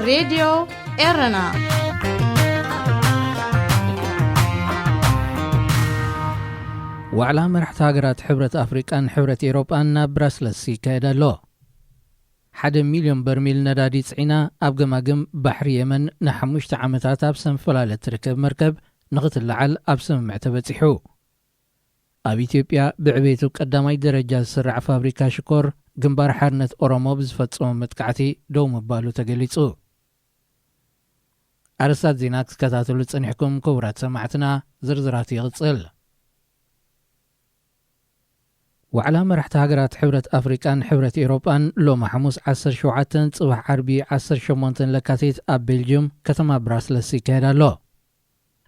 ሬድዮ ኤረና። ዋዕላ መራሕቲ ሃገራት ሕብረት ኣፍሪቃን ሕብረት ኤሮጳን ናብ ብራስለስ ይካየድ ኣሎ። ሓደ ሚልዮን በርሚል ነዳዲ ጽዒና ኣብ ገማግም ባሕሪ የመን ንሓሙሽተ ዓመታት ኣብ ሰንፈላለ ትርከብ መርከብ ንኽትለዓል ኣብ ስምምዕ ተበጺሑ። ኣብ ኢትዮጵያ ብዕቤቱ ቀዳማይ ደረጃ ዝስራዕ ፋብሪካ ሽኮር ግንባር ሓርነት ኦሮሞ ብዝፈጸሞ መጥቃዕቲ ደው ምባሉ ተገሊጹ። ኣርእስታት ዜና ክትከታተሉ ጸኒሕኩም ክቡራት ሰማዕትና፣ ዝርዝራቱ ይቕጽል። ዋዕላ መራሕቲ ሃገራት ሕብረት ኣፍሪቃን ሕብረት ኤሮጳን ሎሚ ሓሙስ ዓሰርተ ሸውዓተን ጽባሕ ዓርቢ ዓሰርተ ሸሞንተን ለካቲት ኣብ ቤልጅየም ከተማ ብራስለስ ይካየድ ኣሎ።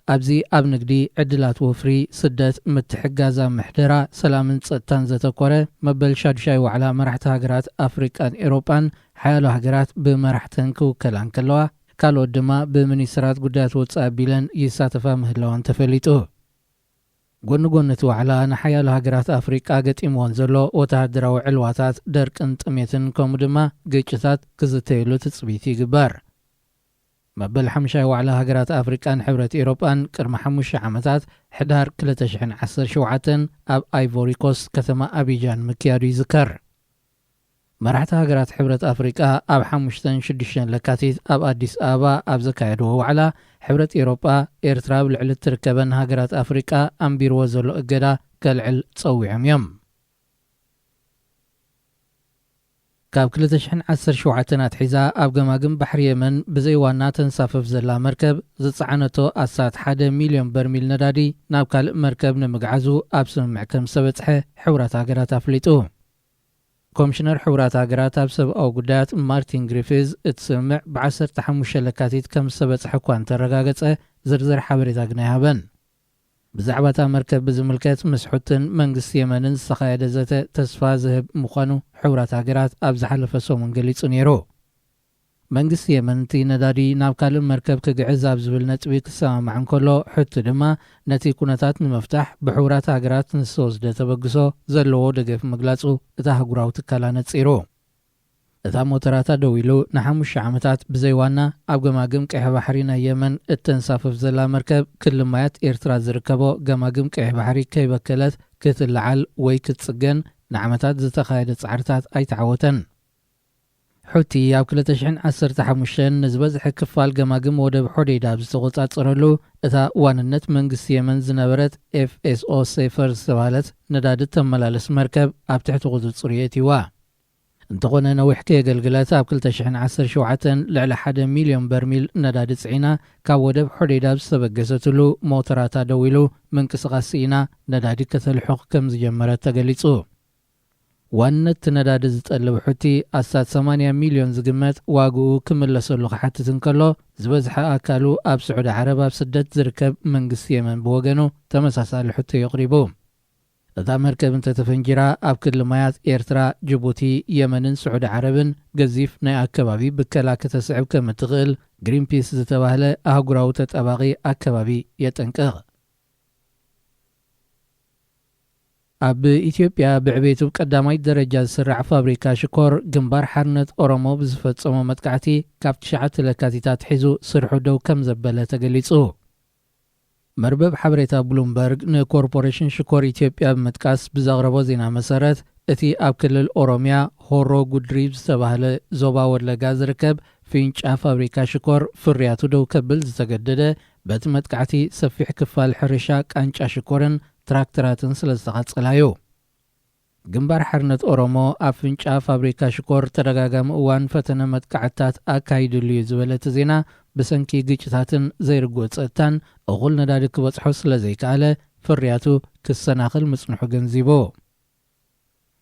ኣብዚ ኣብ ንግዲ፣ ዕድላት ወፍሪ፣ ስደት፣ ምትሕግጋዝ ኣብ ምሕደራ፣ ሰላምን ጸጥታን ዘተኮረ መበል ሻዱሻይ ዋዕላ መራሕቲ ሃገራት ኣፍሪቃን ኤሮጳን ሓያሎ ሃገራት ብመራሕተን ክውከላ እንከለዋ፣ ካልኦት ድማ ብሚኒስትራት ጉዳያት ወጻኢ ኣቢለን ይሳተፋ ምህላወን ተፈሊጡ። ጎኒ ጎኒ እቲ ዋዕላ ንሓያሎ ሃገራት ኣፍሪቃ ገጢምወን ዘሎ ወተሃደራዊ ዕልዋታት፣ ደርቅን ጥሜትን ከምኡ ድማ ግጭታት ክዝተየሉ ትጽቢት ይግበር። መበል ሓሙሻይ ዋዕላ ሃገራት ኣፍሪቃን ሕብረት ኤሮጳን ቅድሚ ሓሙሽተ ዓመታት ሕዳር ክልተ ሽሕን ዓሰርተ ሸውዓተን ኣብ ኣይቮሪ ኮስት ከተማ ኣቢጃን ምክያዱ ይዝከር። መራሕቲ ሃገራት ሕብረት ኣፍሪቃ ኣብ ሓሙሽተን ሽዱሽተን ለካቲት ኣብ ኣዲስ ኣበባ ኣብ ዘካየድዎ ዋዕላ፣ ሕብረት ኤሮጳ ኤርትራ ኣብ ልዕሊ እትርከበን ሃገራት ኣፍሪቃ ኣንቢርዎ ዘሎ እገዳ ከልዕል ጸዊዖም እዮም። ካብ ክልተ ሽሕን ዓሰርተ ሸውዓተን ኣትሒዛ ኣብ ገማግም ባሕሪ የመን ብዘይ ዋና ተንሳፍፍ ዘላ መርከብ ዝጸዓነቶ ኣስታት ሓደ ሚልዮን በርሚል ነዳዲ ናብ ካልእ መርከብ ንምግዓዙ ኣብ ስምምዕ ከም ዝተበጽሐ ሕቡራት ሃገራት ኣፍሊጡ። ኮሚሽነር ሕቡራት ሃገራት ኣብ ሰብኣዊ ጉዳያት ማርቲን ግሪፊዝ፣ እቲ ስምምዕ ብ ዓሰርተ ሓሙሽተ ለካቲት ከም ዝተበጽሐ እኳ እንተረጋገጸ፣ ዝርዝር ሓበሬታ ግን ኣይሃበን። ብዛዕባ እታ መርከብ ብዝምልከት ምስ ሑትን መንግስቲ የመንን ዝተኻየደ ዘተ ተስፋ ዝህብ ምዃኑ ሕቡራት ሃገራት ኣብ ዝሓለፈ ሰሙን ገሊጹ ነይሩ። መንግስቲ የመን እቲ ነዳዲ ናብ ካልእ መርከብ ክግዕዝ ኣብ ዝብል ነጥቢ ክሰማማዕ እንከሎ፣ ሑቲ ድማ ነቲ ኩነታት ንምፍታሕ ብሕቡራት ሃገራት ንዝተወስደ ተበግሶ ዘለዎ ደገፍ ምግላጹ እቲ ኣህጉራዊ ትካል ኣነጺሩ። እታ ሞተራታ ደው ኢሉ ንሓሙሽተ ዓመታት ብዘይ ዋና ኣብ ገማግም ቀይሕ ባሕሪ ናይ የመን እተንሳፍፍ ዘላ መርከብ፣ ክሊ ማያት ኤርትራ ዝርከቦ ገማግም ቀይሕ ባሕሪ ከይበከለት ክትለዓል ወይ ክትጽገን ንዓመታት ዝተኻየደ ጻዕርታት ኣይተዓወተን። ሑቲ ኣብ ክልተ ሽሕን ዓሰርተ ሓሙሽተን ንዝበዝሐ ክፋል ገማግም ወደብ ሖዴይዳ ኣብ ዝተቖጻጸረሉ፣ እታ ዋንነት መንግስቲ የመን ዝነበረት ኤፍ ኤስ ኦ ሴፈር ዝተባህለት ነዳዲ ተመላለስ መርከብ ኣብ ትሕቲ ቁጽጽሩ የእትይዋ። እንተኾነ፣ ነዊሕ ከየገልግለት ኣብ ክልተ ሽሕን ዓሰርተ ሸውዓተን ልዕሊ ሓደ ሚልዮን በርሚል ነዳዲ ጽዒና ካብ ወደብ ሖዴይዳ ኣብ ዝተበገሰትሉ፣ ሞተራታ ደው ኢሉ ምንቅስቓስ ስኢና ነዳዲ ከተልሑኽ ከም ዝጀመረት ተገሊጹ። ዋንነት እቲ ነዳዲ ዝጠልብ ሑቲ ኣስታት ሰማንያ ሚልዮን ዝግመት ዋግኡ ክምለሰሉ ክሓትት እንከሎ፣ ዝበዝሐ ኣካሉ ኣብ ስዑዲ ዓረብ ኣብ ስደት ዝርከብ መንግስቲ የመን ብወገኑ ተመሳሳሊ ሕቶ እዩ ኣቕሪቡ። እታ መርከብ እንተተፈንጂራ፣ ኣብ ክሊ ማያት ኤርትራ፣ ጅቡቲ፣ የመንን ስዑዲ ዓረብን ገዚፍ ናይ ኣከባቢ ብከላ ከተስዕብ ከም እትኽእል ግሪንፒስ ዝተባህለ ኣህጉራዊ ተጣባቒ ኣከባቢ የጠንቅቕ። ኣብ ኢትዮጵያ ብዕቤቱ ቀዳማይ ደረጃ ዝስራዕ ፋብሪካ ሽኮር ግንባር ሓርነት ኦሮሞ ብዝፈጸሞ መጥቃዕቲ ካብ ትሽዓተ ለካቲት ኣትሒዙ ስርሑ ደው ከም ዘበለ ተገሊጹ። መርበብ ሓበሬታ ብሉምበርግ ንኮርፖሬሽን ሽኮር ኢትዮጵያ ብምጥቃስ ብዘቕረቦ ዜና መሰረት፣ እቲ ኣብ ክልል ኦሮሚያ ሆሮ ጉድሪ ዝተባህለ ዞባ ወለጋ ዝርከብ ፊንጫ ፋብሪካ ሽኮር ፍርያቱ ደው ከብል ዝተገደደ በቲ መጥቃዕቲ ሰፊሕ ክፋል ሕርሻ ቃንጫ ሽኮርን ትራክተራትን ስለ ዝተቓጸላ እዩ። ግንባር ሓርነት ኦሮሞ ኣብ ፍንጫ ፋብሪካ ሽኮር ተደጋጋሚ እዋን ፈተነ መጥቃዕትታት ኣካይድሉ እዩ ዝበለ እቲ ዜና፣ ብሰንኪ ግጭታትን ዘይርጉእ ጸጥታን እኹል ነዳዲ ክበጽሖ ስለ ዘይከኣለ፣ ፍርያቱ ክሰናኽል ምጽንሑ ገንዚቡ።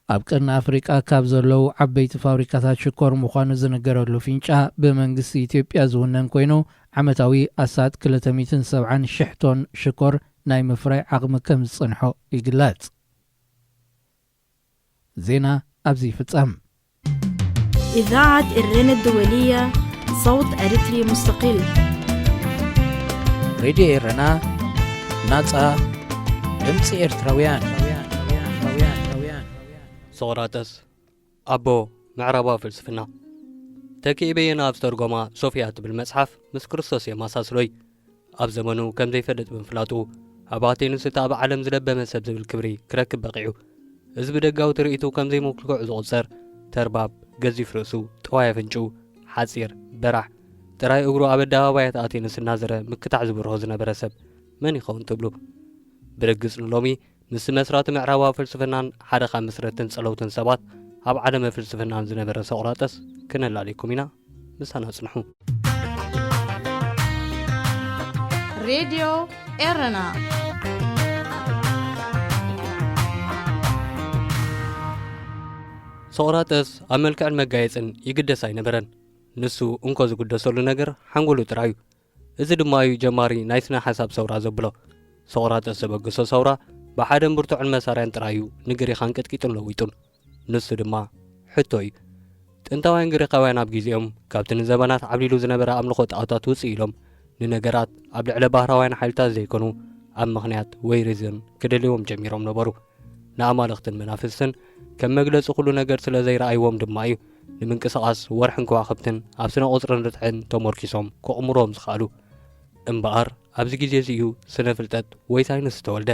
ኣብ ቀርኒ ኣፍሪቃ ካብ ዘለዉ ዓበይቲ ፋብሪካታት ሽኮር ምዃኑ ዝንገረሉ ፊንጫ፣ ብመንግስቲ ኢትዮጵያ ዝውነን ኮይኑ፣ ዓመታዊ ኣስታት ክልተ ሚእትን ሰብዓን ሽሕ ቶን ሽኮር ናይ ምፍራይ ዓቕሚ ከም ዝጸንሖ ይግለጽ። ዜና ኣብዚ ይፍጸም። إذاعة إرنا الدولية، صوت أريتري مستقل. ሬድዮ ኤረና፣ ናጻ ድምጺ ኤርትራውያን። ሶቅራጠስ፣ ኣቦ ምዕራባዊ ፍልስፍና። ተኪኤ በየነ ኣብ ዝተርጎማ ሶፍያ እትብል መጽሓፍ ምስ ክርስቶስ የመሳስሎይ። ኣብ ዘመኑ ከም ዘይፈልጥ ብምፍላጡ፣ ኣብ ኣቴንስ እቲ ኣብ ዓለም ዝለበመ ሰብ ዝብል ክብሪ ክረክብ በቒዑ። እዚ ብደጋዊ ትርኢቱ ከም ዘይምልኩዕ ዝቑጸር፣ ተርባብ፣ ገዚፍ ርእሱ፣ ጠዋይ ኣፍንጭኡ፣ ሓጺር፣ በራሕ፣ ጥራይ እግሩ ኣብ ኣደባባያት ኣቴንስ እናዘረ ምክታዕ ዝብርሆ ዝነበረ ሰብ መን ይኸውን ትብሉ? ብርግጽ ንሎሚ፣ ምስ መስራቲ ምዕራባዊ ፍልስፍናን ሓደ ካብ መስረትን ጸለውትን ሰባት ኣብ ዓለመ ፍልስፍናን ዝነበረ ሶቕራጠስ ክነላልየኩም ኢና። ምሳና ጽንሑ። ሬድዮ ኤረና። ሶቕራጠስ ኣብ መልክዕን መጋየጽን ይግደስ ኣይነበረን። ንሱ እንኮ ዝግደሰሉ ነገር ሓንጎሉ ጥራይ እዩ። እዚ ድማ እዩ ጀማሪ ናይ ስነ ሓሳብ ሰውራ ዘብሎ። ሶቕራጠስ ዘበገሶ ሰውራ ብሓደን ብርቱዕን መሳርያን ጥራይ እዩ ንግሪኻን ቀጥቂጡን ለዊጡን። ንሱ ድማ ሕቶ እዩ። ጥንታውያን ግሪኻውያን ኣብ ግዜኦም ካብቲ ንዘመናት ዓብሊሉ ዝነበረ ኣምልኾ ጣዖታት ውፅእ ኢሎም ንነገራት ኣብ ልዕሊ ባህራውያን ሓይልታት ዘይኮኑ ኣብ ምኽንያት ወይ ሪዝን ክደልይዎም ጀሚሮም ነበሩ። ንኣማልኽትን መናፍስትን ከም መግለጺ ኩሉ ነገር ስለ ዘይረኣይዎም ድማ እዩ ንምንቅስቓስ ወርሕን ከዋኽብትን ኣብ ስነ ቁጽርን ርትዕን ተመርኪሶም ክቕምሮም ዝኸኣሉ። እምበኣር ኣብዚ ግዜ እዚ እዩ ስነ ፍልጠት ወይ ሳይንስ ዝተወልደ።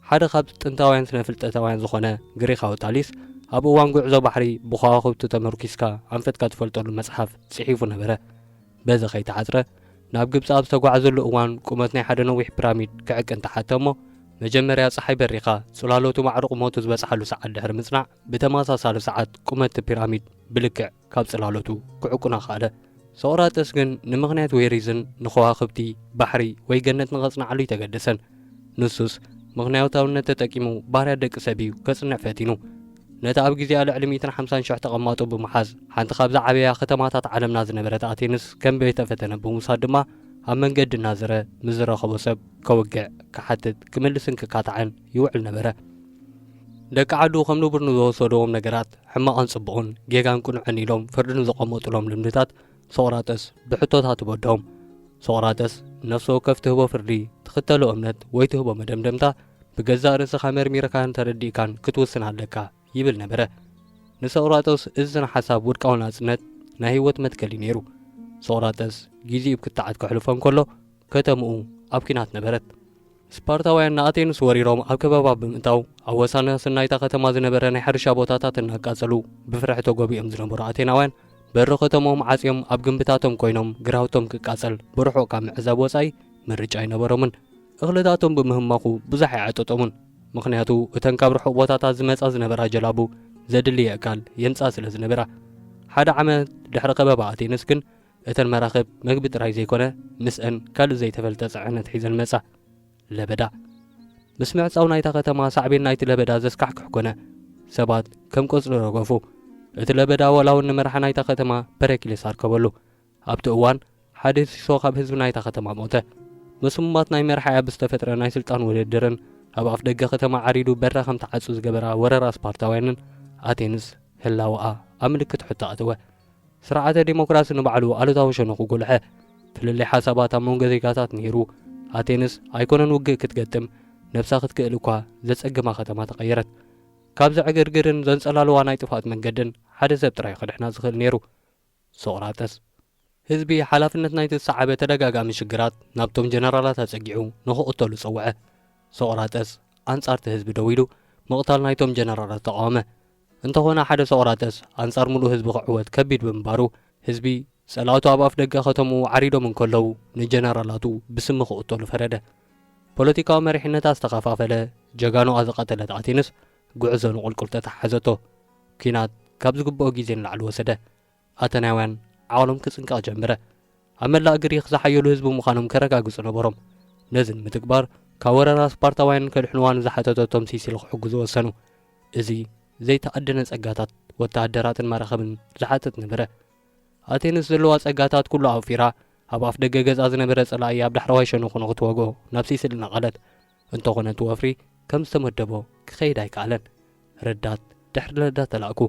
ሓደ ካብ ጥንታውያን ስነ ፍልጠታውያን ዝኾነ ግሪኻዊ ታሊስ ኣብ እዋን ጉዕዞ ባሕሪ ብከዋኽብቲ ተመርኪስካ ኣንፈትካ ትፈልጠሉ መጽሓፍ ጽሒፉ ነበረ። በዚ ከይተዓጽረ ናብ ግብጺ ኣብ ዝተጓዓዘሉ እዋን ቁመት ናይ ሓደ ነዊሕ ፒራሚድ ክዕቅን ተሓተ እሞ መጀመርያ ጸሓይ በሪኻ ጽላሎቱ ማዕረ ቁመቱ ዝበጽሓሉ ሰዓት ድሕሪ ምጽናዕ ብተመሳሳሊ ሰዓት ቁመት እቲ ፒራሚድ ብልክዕ ካብ ጽላሎቱ ክዕቁና ከኣለ። ሶቕራጠስ ግን ንምኽንያት ወይ ሪዝን ንኸዋኽብቲ፣ ባሕሪ ወይ ገነት ንኸጽንዓሉ ኣይተገደሰን። ንሱስ ምኽንያታውነት ተጠቂሙ ባህርያት ደቂ ሰብ እዩ ከጽንዕ ፈቲኑ። ነቲ ኣብ ግዜኣ ልዕሊ ሚእትን ሓምሳን ሽሕ ተቐማጦ ብምሓዝ ሓንቲ ካብ ዝዓበያ ከተማታት ዓለምና ዝነበረት ኣቴንስ ከም ቤተ ፈተነ ብምውሳድ ድማ ኣብ መንገዲ እናዘረ ምስ ዝረኸቦ ሰብ ከውግዕ፣ ክሓትት፣ ክምልስን ክካታዕን ይውዕል ነበረ። ደቂ ዓዱ ከም ንቡር ንዝወሰድዎም ነገራት ሕማቕን ጽቡቕን፣ ጌጋን ቅኑዕን ኢሎም ፍርዲ ንዘቐመጡሎም ልምድታት ሶቕራጠስ ብሕቶታት ይበድሆም። ሶቕራጠስ ነፍሲ ወከፍ ትህቦ ፍርዲ፣ ትኽተሎ እምነት ወይ ትህቦ መደምደምታ ብገዛእ ርእስኻ መርሚርካን ተረዲእካን ክትውስን ኣለካ ይብል ነበረ። ንሶቕራጠስ እዚ ስነ ሓሳብ ውድቃዊ ናጽነት ናይ ህይወት መትከል እዩ ነይሩ። ሶቕራጠስ ግዜኡ ኣብ ክትዓት ከሕልፎ እንከሎ ከተምኡ ኣብ ኲናት ነበረት። ስፓርታውያን ንኣቴንስ ወሪሮም ኣብ ከበባ ብምእታው ኣብ ወሰናስን ናይታ ከተማ ዝነበረ ናይ ሕርሻ ቦታታት እናቃጸሉ ብፍርሒ ተጎቢኦም ዝነበሩ ኣቴናውያን በሪ ከተሞም ዓጽዮም ኣብ ግንብታቶም ኮይኖም ግራውቶም ክቃጸል ብርሑቕ ካብ ምዕዛብ ወጻኢ ምርጫ ኣይነበሮምን። እኽልታቶም ብምህማኹ ብዙሕ ኣይዓጠጠሙን። ምኽንያቱ እተን ካብ ርሑቕ ቦታታት ዝመጻ ዝነበራ ጀላቡ ዘድሊ የእካል የንጻ ስለ ዝነበራ። ሓደ ዓመት ድሕሪ ከበባ ኣቴንስ ግን እተን መራኽብ መግቢ ጥራይ ዘይኮነ ምስአን ካልእ ዘይተፈልጠ ጽዕነት ሒዘን መጻ። ለበዳ። ምስ ምዕጻው ናይታ ከተማ ሳዕቤን ናይቲ ለበዳ ዘስካሕክሕ ኮነ። ሰባት ከም ቆጽሊ ረገፉ። እቲ ለበዳ ዋላ እውን ንመርሓ ናይታ ከተማ ፐረክሊስ ኣርከበሉ። ኣብቲ እዋን ሓደ ሲሶ ካብ ህዝቢ ናይታ ከተማ ሞተ። ምስ ህሙማት ናይ መርሓያ ብዝተፈጥረ ናይ ስልጣን ውድድርን ኣብ ኣፍ ደገ ከተማ ዓሪዱ በራ ከም ተዓጹ ዝገበራ ወረራ ስፓርታውያንን ኣቴንስ ህላወኣ ኣብ ምልክት ሕቶ ኣተወ። ስርዓተ ዴሞክራሲ ንባዕሉ ኣሉታዊ ሸነኹ ጎልሐ። ፍልልይ ሓሳባት ኣብ መንጎ ዜጋታት ነይሩ። ኣቴንስ ኣይኮነን ውግእ ክትገጥም፣ ነብሳ ክትክእል እኳ ዘጸግማ ከተማ ተቐየረት። ካብዚ ዕግርግርን ዘንጸላልዋ ናይ ጥፍኣት መንገድን ሓደ ሰብ ጥራይ ክድሕና ዝኽእል ነይሩ። ሶቕራጠስ። ህዝቢ ሓላፍነት ናይቲ ዝሰዓበ ተደጋጋሚ ሽግራት ናብቶም ጀነራላት ኣጸጊዑ ንኽቕተሉ ጸውዐ። ሶቕራጠስ ኣንጻርቲ ህዝቢ ደው ኢሉ ምቕታል ናይቶም ጀነራላት ተቓወመ። እንተኾነ ሓደ ሶቕራጠስ ኣንጻር ምሉእ ህዝቢ ክዕወት ከቢድ ብምንባሩ ህዝቢ ጸላእቱ ኣብ ኣፍ ደገ ከተምኡ ዓሪዶም እንከለዉ ንጀነራላቱ ብስሚ ክቕተሉ ፈረደ። ፖለቲካዊ መሪሕነታ ዝተኸፋፈለ፣ ጀጋኑኣ ዝቐተለት ኣቴንስ ጉዕዞ ንቑልቁል ተተሓሓዘቶ። ኲናት ካብ ዝግብኦ ግዜ ንላዕሊ ወሰደ። ኣተናውያን ዓቕሎም ክጽንቀቕ ጀመረ። ኣብ መላእ ግሪኽ ዝሓየሉ ህዝቢ ምዃኖም ከረጋግጹ ነበሮም። ነዚ ንምትግባር ካብ ወረራ ስፓርታውያን ከድሕንዋ ንዝሓተተቶም ሲሲል ክሕግዙ ወሰኑ። እዚ ዘይተኣደነ ጸጋታት ወተሃደራትን መራኸብን ዝሓትት ነበረ። ኣቴንስ ዘለዋ ጸጋታት ኩሉ ኣውፊራ ኣብ ኣፍ ደገ ገዝኣ ዝነበረ ጸላኢ ኣብ ዳሕረዋይ ሸነኹ ንኽትወግኦ ናብ ሲሲል ነቐለት። እንተኾነ እቲ ወፍሪ ከም ዝተመደቦ ክኸይድ ኣይከኣለን። ረዳት ድሕሪ ረዳት ተላእኩ።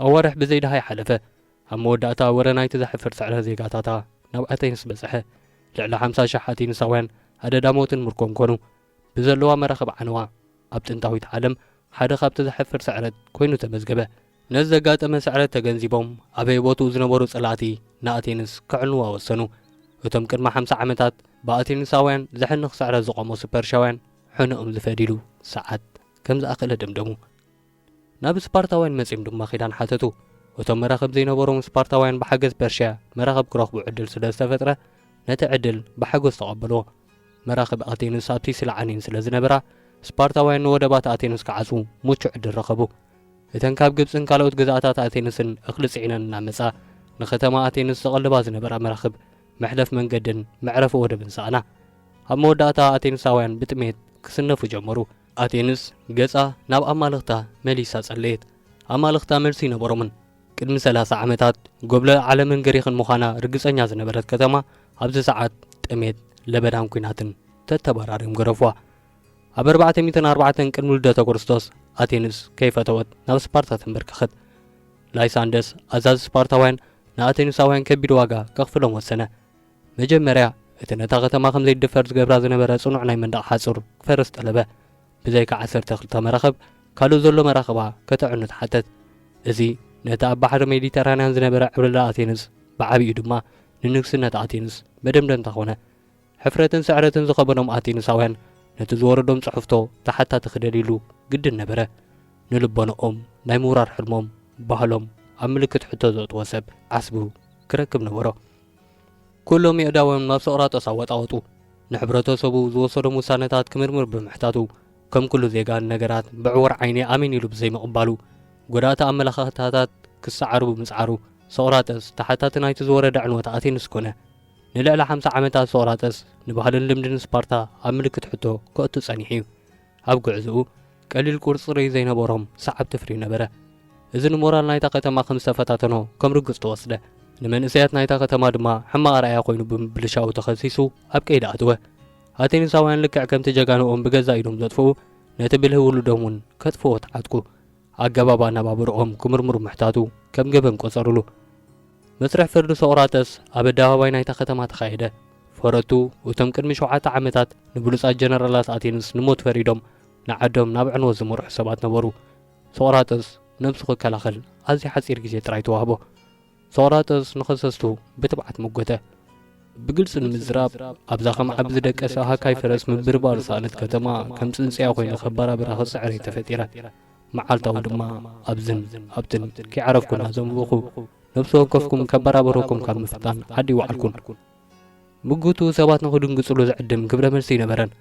ኣዋርሕ ብዘይ ደሃይ ሓለፈ። ኣብ መወዳእታ ወረ ናይቲ ዘሕፍር ስዕረት ዜጋታታ ናብ ኣቴንስ በጽሐ። ልዕሊ ሓምሳ ሽሕ ኣቴንሳውያን ኣደዳ ሞትን ምርኮን ኮኑ። ብዘለዋ መራኽብ ዓነዋ ኣብ ጥንታዊት ዓለም ሓደ ካብቲ ዘሕፍር ስዕረት ኮይኑ ተመዝገበ። ነዚ ዘጋጠመ ስዕረት ተገንዚቦም ኣበየ ቦትኡ ዝነበሩ ጸላእቲ ንኣቴንስ ከዕንዋ ወሰኑ። እቶም ቅድሚ ሓምሳ ዓመታት ብኣቴንሳውያን ዘሕንኽ ስዕረት ዝቐመሱ ፐርሻውያን ሕነኦም ዝፈድይሉ ሰዓት ከም ዝኣኸለ ደምደሙ። ናብ ስፓርታውያን መጺኦም ድማ ኪዳን ሓተቱ። እቶም መራኽብ ዘይነበሮም ስፓርታውያን ብሓገዝ ፐርሽያ መራኽብ ክረኽቡ ዕድል ስለ ዝተፈጥረ ነቲ ዕድል ብሓጎስ ተቐበልዎ። መራኽብ ኣቴንስ ኣብ ሲሲሊ ዓንየን ስለ ዝነበራ ስፓርታውያን ንወደባት ኣቴንስ ክዓጽዉ ምቹእ ዕድል ረኸቡ። እተን ካብ ግብጽን ካልኦት ግዝኣታት ኣቴንስን እኽሊ ጽዒነን እናመጻ ንከተማ ኣቴንስ ዝቐልባ ዝነበራ መራኽብ መሕለፍ መንገድን መዕረፊ ወደብን ሰኣና። ኣብ መወዳእታ ኣቴንሳውያን ብጥሜት ክስነፉ ጀመሩ። ኣቴንስ ገጻ ናብ ኣማልኽታ መሊሳ ጸለየት። ኣማልኽታ መልሲ ይነበሮምን። ቅድሚ ሰላሳ ዓመታት ጎብለል ዓለምን ግሪኽን ምዃና ርግጸኛ ዝነበረት ከተማ ኣብዚ ሰዓት ጥሜት ለበዳን ኲናትን ተተባራርዮም ገረፍዋ። ኣብ ኣርባዕተ ሚእትን ኣርባዕተን ቅድሚ ልደተ ክርስቶስ ኣቴንስ ከይፈተወት ናብ ስፓርታ ተንበርከኸት። ላይሳንደስ ኣዛዚ ስፓርታውያን ንኣቴንሳውያን ከቢድ ዋጋ ከኽፍሎም ወሰነ። መጀመርያ እቲ ነታ ከተማ ከም ዘይድፈር ዝገብራ ዝነበረ ጽኑዕ ናይ መንደቕ ሓጹር ክፈርስ ጠለበ። ብዘይካ ዓሰርተ ክልተ መራኽብ ካልእ ዘሎ መራኽባ ከተዕኑ ተሓተት። እዚ ነቲ ኣብ ባሕሪ ሜዲተራንያን ዝነበረ ዕብለላ ኣቴንስ ብዓቢኡ ድማ ንንግስነት ኣቴንስ መደምደምታ ኾነ። ሕፍረትን ስዕረትን ዝኸበዶም ኣቴንሳውያን ነቲ ዝወረዶም ጽሕፍቶ ተሓታቲ ክደልይሉ ግድን ነበረ። ንልቦንኦም ናይ ምውራር ሕልሞም፣ ባህሎም ኣብ ምልክት ሕቶ ዘእትዎ ሰብ ዓስቡ ክረክብ ነበሮ። ኩሎም የእዳዎም ናብ ሶቕራጦስ ኣወጣወጡ። ንሕብረተሰቡ ዝወሰዶም ውሳነታት ክምርምር ብምሕታቱ፣ ከም ኩሉ ዜጋ ንነገራት ብዕወር ዓይኒ ኣሜን ኢሉ ብዘይምቕባሉ፣ ጎዳእቲ ኣመለኻኽታታት ክሰዓሩ ብምጽዓሩ፣ ሶቕራጠስ ተሓታቲ ናይቲ ዝወረደ ዕንወት ኣቴንስ ኮነ። ንልዕሊ ሓምሳ ዓመታት ሶቕራጠስ ንባህልን ልምድን ስፓርታ ኣብ ምልክት ሕቶ ከእቱ ጸኒሑ እዩ። ኣብ ጉዕዞኡ ቀሊል ቁጽሪ ዘይነበሮም ሰዓብቲ ፍርዩ ነበረ። እዚ ንሞራል ናይታ ከተማ ከም ዝተፈታተኖ ከም ርግጽ ተወስደ። ንመንእሰያት ናይታ ከተማ ድማ ሕማቕ ኣርኣያ ኮይኑ ብምብልሻው ተኸሲሱ ኣብ ቀይዲ ኣተወ። ኣቴንሳውያን ልክዕ ከምቲ ጀጋኑኦም ብገዛ ኢዶም ዘጥፍኡ፣ ነቲ ብልህ ውሉዶም እውን ከጥፍዎ ተዓጥቁ። ኣገባብ ኣነባብርኦም ክምርምሩ ምሕታቱ ከም ገበን ቆጸሩሉ። መስርሕ ፍርዲ ሶቕራጠስ ኣብ ኣደባባይ ናይታ ከተማ ተኻየደ። ፈረቱ እቶም ቅድሚ ሸውዓተ ዓመታት ንብሉጻት ጀነራላት ኣቴንስ ንሞት ፈሪዶም ንዓዶም ናብ ዕንወት ዝመርሑ ሰባት ነበሩ። ሶቕራጠስ ነብሱ ክከላኸል ኣዝዩ ሓጺር ግዜ ጥራይ ተዋህቦ። ሶቕራጠስ ንኸሰስቱ ብትብዓት መጎተ። ብግልጺ ንምዝራብ፣ ኣብዛ ከም ዓቢ ዝደቀሰ ሃካይ ፈረስ ምብርባር ዝሰኣነት ከተማ ከም ጽንጽያ ኮይኑ ከባራብራ ክጽዕር እየ ተፈጢረ። መዓልታዊ ድማ ኣብዝን ኣብትን ከይዓረፍኩ እናዘንበኹ ነብሲ ወከፍኩም ከባራብረኩም ካብ ምፍታን ዓዲ ይወዓልኩን። ምጉቱ ሰባት ንኽድንግጽሉ ዝዕድም ግብረ መልሲ ኣይነበረን።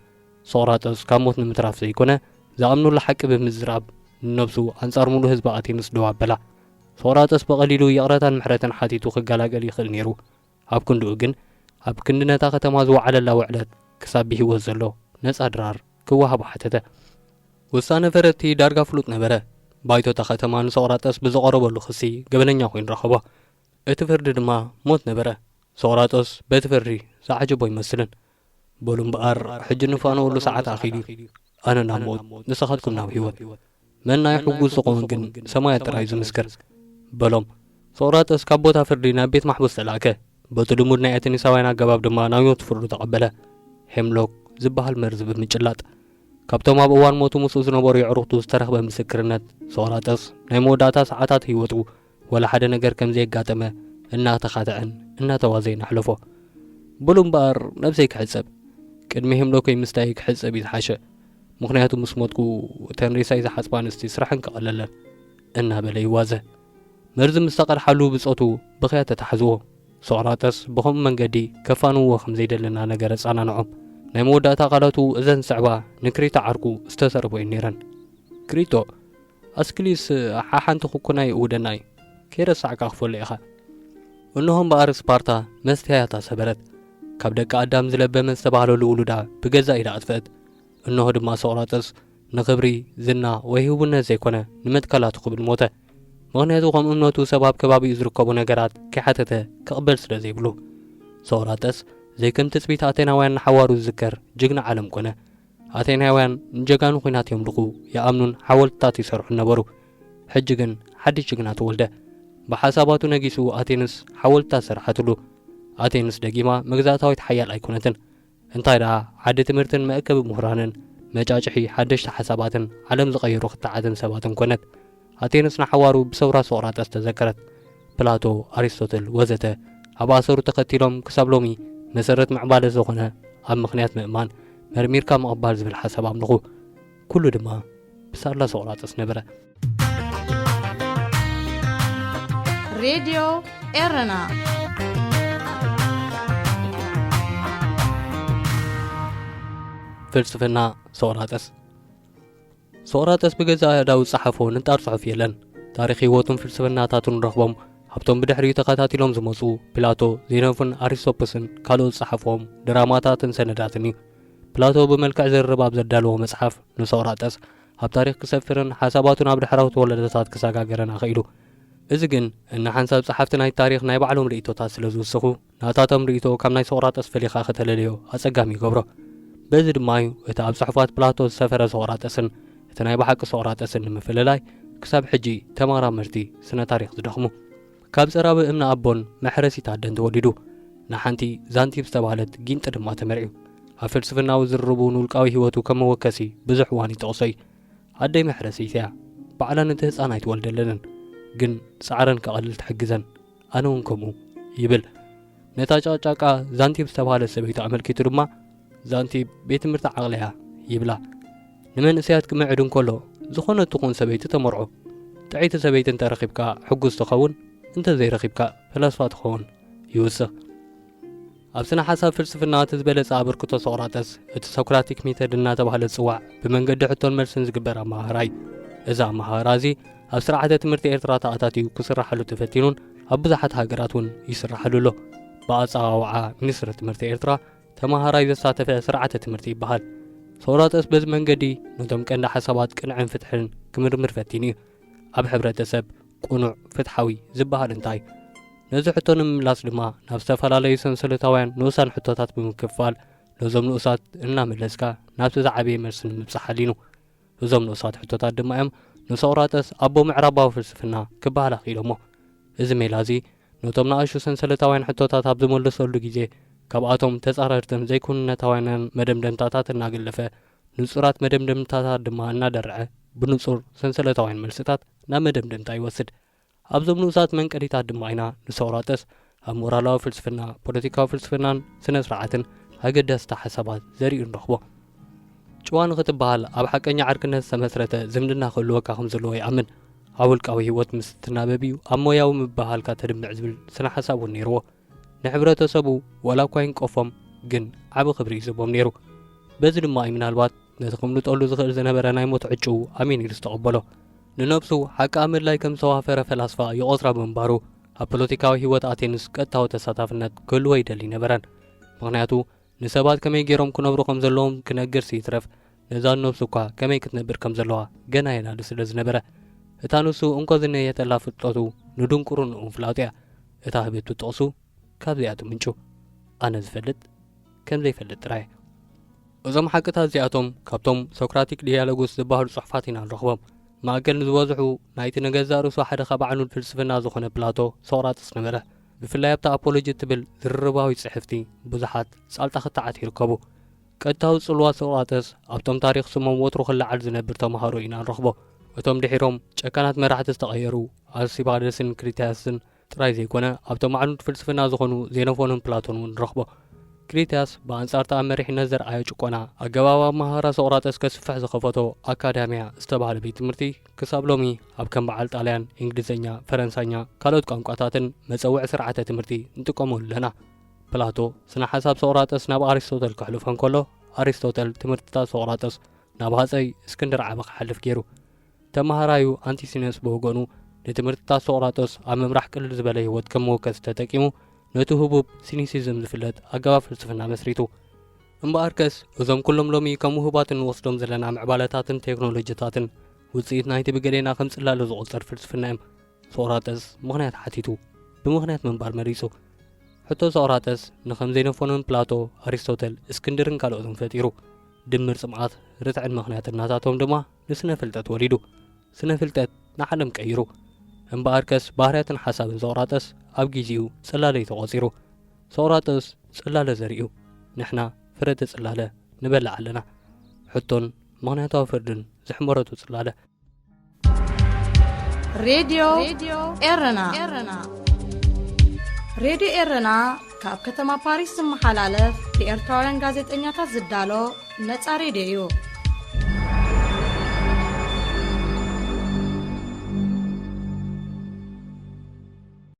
ሶቕራጠስ ካብ ሞት ንምትራፍ ዘይኮነ፣ ዝኣምኑሉ ሓቂ ብምዝራብ ንነብሱ ኣንጻር ሙሉእ ህዝቢ ኣቴንስ ደው ኣበላ። ሶቕራጠስ ብቐሊሉ ይቕረታን ምሕረትን ሓቲቱ ክገላገል ይኽእል ነይሩ። ኣብ ክንድኡ ግን፣ ኣብ ክንዲ ነታ ከተማ ዝወዓለላ ውዕለት፣ ክሳብ ብህይወት ዘሎ ነጻ ድራር ክወሃቦ ሓተተ። ውሳነ ፈረድቲ ዳርጋ ፍሉጥ ነበረ። ባይቶ እታ ከተማ ንሶቕራጠስ ብዝቐረበሉ ክሲ ገበነኛ ኮይኑ ረኸቦ። እቲ ፍርዲ ድማ ሞት ነበረ። ሶቕራጠስ በቲ ፍርዲ ዝዓጀቦ ኣይመስልን። በሉ እምበኣር፣ ሕጂ ንፋነወሉ ሰዓት ኣኺሉ እዩ። ኣነ ናብ ሞት፣ ንስኻትኩም ናብ ህይወት። መን ናይ ሕጉስ ዝኾን ግን ሰማያት ጥራይ እዩ ዝምስክር፣ በሎም። ሶቕራጠስ ካብ ቦታ ፍርዲ ናብ ቤት ማሕቡስ ተላእከ። በቲ ልሙድ ናይ ኣቴኒሳውያን ኣገባብ ድማ ናይ ሞት ፍርዱ ተቐበለ። ሄምሎክ ዝበሃል መርዚ ብምጭላጥ። ካብቶም ኣብ እዋን ሞቱ ምስኡ ዝነበሩ የዕሩኽቱ ዝተረኽበ ምስክርነት፣ ሶቕራጠስ ናይ መወዳእታ ሰዓታት ህይወቱ ወላ ሓደ ነገር ከም ዘየጋጠመ እናተኻትዐን እናተዋዘየን ኣሕለፎ። በሉ እምበኣር ነብሰይ ክሕጸብ፣ ቅድሚ ሄምሎከይ ምስታይ ክሕጸብ እዩ ዝሓሸ። ምኽንያቱ ምስ ሞትኩ እተን ሬሳይ ዝሓጽባ ኣንስቲ ስራሐን ክቐለለን፣ እናበለ ይዋዘ። መርዚ ምስ ተቐድሓሉ ብጾቱ ብኽያት ተታሕዝዎ። ሶቕራጠስ ብኸምኡ መንገዲ ከፋንውዎ ከም ዘይደሊ እናነገረ ጸናንዖም። ናይ መወዳእታ ቃላቱ እዘን ዝስዕባ ንክሪቶ ዓርኩ ዝተዘረቦ እየን ነይረን። ክሪቶ፣ ኣስክሊስ ሓሓንቲ ኩኩናይ እውደናይ፣ ከይረሳዕካ ክፈሎ ኢኻ። እንሆ እምበኣር ስፓርታ መስትያታ ሰበረት። ካብ ደቂ ኣዳም ዝለበመ ዝተባህለሉ ውሉዳ ብገዛ ኢዳ ኣጥፍአት። እንሆ ድማ ሶቕራጠስ ንኽብሪ፣ ዝና ወይ ህቡብነት ዘይኮነ ንመትከላቱ ክብል ሞተ። ምኽንያቱ ከም እምነቱ ሰብ ኣብ ከባቢኡ ዝርከቡ ነገራት ከይሓተተ ክቕበል ስለ ዘይብሉ። ሶቕራጠስ ዘይከም ትጽቢት ኣቴናውያን ንሓዋሩ ዝዝከር ጅግና ዓለም ኮነ። ኣቴናውያን ንጀጋኑ ኲናት የምልኹ፣ ይኣምኑን ሓወልትታት ይሰርሑን ነበሩ። ሕጂ ግን ሓድሽ ጅግና ተወልደ። ብሓሳባቱ ነጊሱ ኣቴንስ ሓወልትታት ሰርሓትሉ። ኣቴንስ ደጊማ መግዛእታዊት ሓያል ኣይኮነትን። እንታይ ደኣ ዓዲ ትምህርትን መእከቢ ምሁራንን መጫጭሒ ሓደሽቲ ሓሳባትን ዓለም ዝቐየሩ ክትዓትን ሰባትን ኮነት። ኣቴንስ ንሓዋሩ ብሰውራ ሶቕራጠስ ተዘከረት። ፕላቶ፣ ኣሪስቶትል ወዘተ ኣብ ኣሰሩ ተኸቲሎም ክሳብ ሎሚ መሰረት ምዕባለ ዝኾነ ኣብ ምኽንያት ምእማን መርሚርካ ምቕባል ዝብል ሓሳብ ኣምልኹ። ኩሉ ድማ ብሳላ ሶቕራጠስ ነበረ። ሬድዮ ኤረና ፍልስፍና ሶቕራጠስ። ሶቕራጠስ ብገዛእ ኣእዳው ዝጸሓፎ ንጣር ጽሑፍ የለን። ታሪኽ ህይወቱን ፍልስፍናታቱን ንረኽቦም ኣብቶም ብድሕሪኡ ተኸታቲሎም ዝመጹ ፕላቶ፣ ዜኖፍን ኣሪስቶፕስን ካልኦት ዝጸሓፍዎም ድራማታትን ሰነዳትን እዩ። ፕላቶ ብመልክዕ ዝርርብ ኣብ ዘዳለዎ መጽሓፍ ንሶቕራጠስ ኣብ ታሪኽ ክሰፍርን ሓሳባቱ ናብ ድሕራውቲ ወለዶታት ክሰጋገረን ኣኽኢሉ። እዚ ግን እነ ሓንሳብ ጸሓፍቲ ናይ ታሪኽ ናይ ባዕሎም ርእይቶታት ስለ ዝውስኹ ናታቶም ርእይቶ ካብ ናይ ሶቕራጠስ ፈሊኻ ከተለልዮ ኣጸጋሚ ይገብሮ። በዚ ድማ እዩ እቲ ኣብ ጽሑፋት ፕላቶ ዝሰፈረ ሶቕራጠስን እቲ ናይ ብሓቂ ሶቕራጠስን ንምፍልላይ ክሳብ ሕጂ ተመራመርቲ ስነ ታሪኽ ዝደኽሙ። ካብ ጸራቢ እምነ ኣቦን መሕረሲት ኣደን ተወሊዱ ንሓንቲ ዛንቲብ ዝተባህለት ጊንጢ ድማ ተመርዕዩ። ኣብ ፍልስፍናዊ ዝርርቡ ንውልቃዊ ህይወቱ ከም መወከሲ ብዙሕ እዋን ይጠቕሶ እዩ። ኣደይ መሕረሲት እያ። ባዕላ ነቲ ህጻን ኣይትወልደለንን፣ ግን ጻዕረን ከቐልል ትሕግዘን። ኣነ እውን ከምኡ ይብል። ነታ ጫቅጫቃ ዛንቲብ ዝተባህለት ሰበይቱ ኣመልኪቱ ድማ ዛንቲብ ቤት ትምህርቲ ዓቕሊ እያ ይብላ። ንመንእሰያት ክምዕድ እንከሎ ዝኾነት ትኹን ሰበይቲ ተመርዖ። ጥዕይቲ ሰበይቲ እንተረኺብካ ሕጉስ ትኸውን፣ እንተዘይረኺብካ ፈላስፋ ትኸውን ይውስኽ። ኣብ ስነ ሓሳብ ፍልስፍና እቲ ዝበለጸ ኣበርክቶ ሶቕራጠስ እቲ ሶክራቲክ ሜተድ እናተባህለ ዝጽዋዕ ብመንገዲ ሕቶን መልስን ዝግበር ኣመሃህራ እዩ። እዚ ኣመሃህራ እዚ ኣብ ስርዓተ ትምህርቲ ኤርትራ ተኣታትዩ ክስራሓሉ ተፈቲኑን ኣብ ብዙሓት ሃገራት እውን ይስራሓሉ ኣሎ። ብኣጸዋውዓ ሚኒስትሪ ትምህርቲ ኤርትራ ተመሃራይ ዘሳተፈ ስርዓተ ትምህርቲ ይበሃል። ሶቕራጠስ በዚ መንገዲ ነቶም ቀንዲ ሓሳባት ቅንዕን ፍትሕን ክምርምር ፈቲኑ እዩ። ኣብ ሕብረተሰብ ቅኑዕ ፍትሓዊ ዝበሃል እንታይ? ነዚ ሕቶ ንምምላስ ድማ ናብ ዝተፈላለዩ ሰንሰለታውያን ንኡሳን ሕቶታት ብምክፋል ነዞም ንኡሳት እናመለስካ ናብቲ ዝዓበየ መልሲ ንምብጻሕ ኣሊኑ። እዞም ንኡሳት ሕቶታት ድማ እዮም ንሶቕራጠስ ኣቦ ምዕራባዊ ፍልስፍና ክበሃል ኣኽኢሎሞ። እዚ ሜላ እዚ ነቶም ንኣሽቱ ሰንሰለታውያን ሕቶታት ኣብ ዝመለሰሉ ግዜ ካብኣቶም ተጻረርትን ዘይኩንነታውያንን መደምደምታታት እናገለፈ ንጹራት መደምደምታታት ድማ እናደርዐ ብንጹር ሰንሰለታውያን መልስታት ናብ መደምደምታ ይወስድ። ኣብዞም ንኡሳት መንቀሊታት ድማ ኢና ንሶቕራጠስ ኣብ ሞራላዊ ፍልስፍና፣ ፖለቲካዊ ፍልስፍናን ስነ ስርዓትን ኣገደስቲ ሓሳባት ዘርእዩ ንረኽቦ። ጭዋ ንኽትበሃል ኣብ ሓቀኛ ዕርክነት ዝተመስረተ ዝምድና ክህልወካ ከም ዘለዎ ይኣምን። ኣብ ውልቃዊ ህይወት ምስ እትናበብ እዩ ኣብ ሞያዊ ምብህሃልካ ተድምዕ ዝብል ስነ ሓሳብ እውን ነይርዎ። ንሕብረተሰቡ ዋላ እኳ ይንቀፎም ግን ዓቢ ክብሪ እዩ ዝህቦም ነይሩ። በዚ ድማ እዩ ምናልባት ነቲ ክምልጠሉ ዝኽእል ዝነበረ ናይ ሞት ዕጭኡ ኣሜን ኢሉ ዝተቐበሎ። ንነብሱ ሓቂ ኣብ ምድላይ ከም ዝተዋፈረ ፈላስፋ ይቖጽራ ብምንባሩ ኣብ ፖለቲካዊ ህይወት ኣቴንስ ቀጥታዊ ተሳታፍነት ክህልዎ ይደሊ ኣይነበረን። ምኽንያቱ ንሰባት ከመይ ገይሮም ክነብሩ ከም ዘለዎም ክነግርሲ ይትረፍ ነዛ ንነብሱ እኳ ከመይ ክትነብር ከም ዘለዋ ገና የናዲ ስለ ዝነበረ እታ ንሱ እንኮ ዝነየተላ ፍልጠቱ ንድንቁርንኡ ምፍላጡ እያ። እታ ህብቱ ጥቕሱ ካብዚኣ ትምንጩ። ኣነ ዝፈልጥ ከም ዘይፈልጥ ጥራይ። እዞም ሓቅታት እዚኣቶም ካብቶም ሶክራቲክ ዲያሎጉስ ዝበሃሉ ጽሑፋት ኢና ንረኽቦም። ማእከል ንዝበዝሑ ናይቲ ንገዛእ ርእሱ ሓደ ካብ ኣዕኑድ ፍልስፍና ዝኾነ ፕላቶ ሶቅራጥስ ነበረ። ብፍላይ ኣብታ ኣፖሎጂ እትብል ዝርርባዊት ጽሕፍቲ ብዙሓት ጻልጣ ክትዓት ይርከቡ። ቀጥታዊ ጽልዋ ሶቅራጥስ ኣብቶም ታሪኽ ስሞም ወትሩ ክለዓል ዝነብር ተማሃሮ ኢና ንረኽቦ። እቶም ድሒሮም ጨካናት መራሕቲ ዝተቐየሩ ኣልሲባደስን ክሪታያስን ጥራይ ዘይኮነ ኣብቶም ኣዕኑድ ፍልስፍና ዝኾኑ ዜኖፎንን ፕላቶን እውን ንረኽቦ። ክሪታያስ ብኣንጻር እቲ ኣብ መሪሕነት ዘርኣዮ ጭቆና ኣገባብ ኣመሃህራ ሶቅራጠስ ከስፍሕ ዝኸፈቶ ኣካዳምያ ዝተባህለ ቤት ትምህርቲ ክሳብ ሎሚ ኣብ ከም በዓል ጣልያን፣ እንግሊዝኛ፣ ፈረንሳኛ ካልኦት ቋንቋታትን መጸውዒ ስርዓተ ትምህርቲ ንጥቀመሉ ኣለና። ፕላቶ ስነ ሓሳብ ሶቅራጠስ ናብ ኣሪስቶተል ከሕልፎ እንከሎ ኣሪስቶተል ትምህርትታት ሶቅራጠስ ናብ ሃጸይ እስክንድር ዓቢ ክሓልፍ ገይሩ። ተመሃራዩ ኣንቲሲነስ ብወገኑ ንትምህርትታት ሶቅራጦስ ኣብ ምምራሕ ቅልል ዝበለ ህይወት ከም መወከሲ ተጠቂሙ ነቲ ህቡብ ሲኒሲዝም ዝፍለጥ ኣገባብ ፍልስፍና መስሪቱ። እምበኣርከስ እዞም ኩሎም ሎሚ ከም ውሁባት እንወስዶም ዘለና ምዕባለታትን ቴክኖሎጂታትን ውፅኢት ናይቲ ብገሌና ከም ጽላሎ ዝቑጸር ፍልስፍና እዮም። ሶቅራጠስ ምኽንያት ሓቲቱ ብምኽንያት ምንባር መሪጹ። ሕቶ ሶቅራጠስ ንኸም ዜኖፎንን ፕላቶ፣ ኣሪስቶተል፣ እስክንድርን ካልኦትን ፈጢሩ። ድምር ጽምኣት ርትዕን ምኽንያትን ናታቶም ድማ ንስነ ፍልጠት ወሊዱ። ስነ ፍልጠት ንዓለም ቀይሩ። እምበኣርከስ ባህርያትን ሓሳብን ሶቅራጠስ ኣብ ግዜኡ ጽላለ እዩ ተቖጺሩ። ሶቅራጠስ ጽላለ ዘሪኡ፣ ንሕና ፍረ እቲ ጽላለ ንበልዕ ኣለና። ሕቶን ምኽንያታዊ ፍርድን ዝሕመረቱ ጽላለ። ሬድዮ ኤረና። ሬድዮ ኤረና ካብ ከተማ ፓሪስ ዝመሓላለፍ ብኤርትራውያን ጋዜጠኛታት ዝዳሎ ነጻ ሬድዮ እዩ።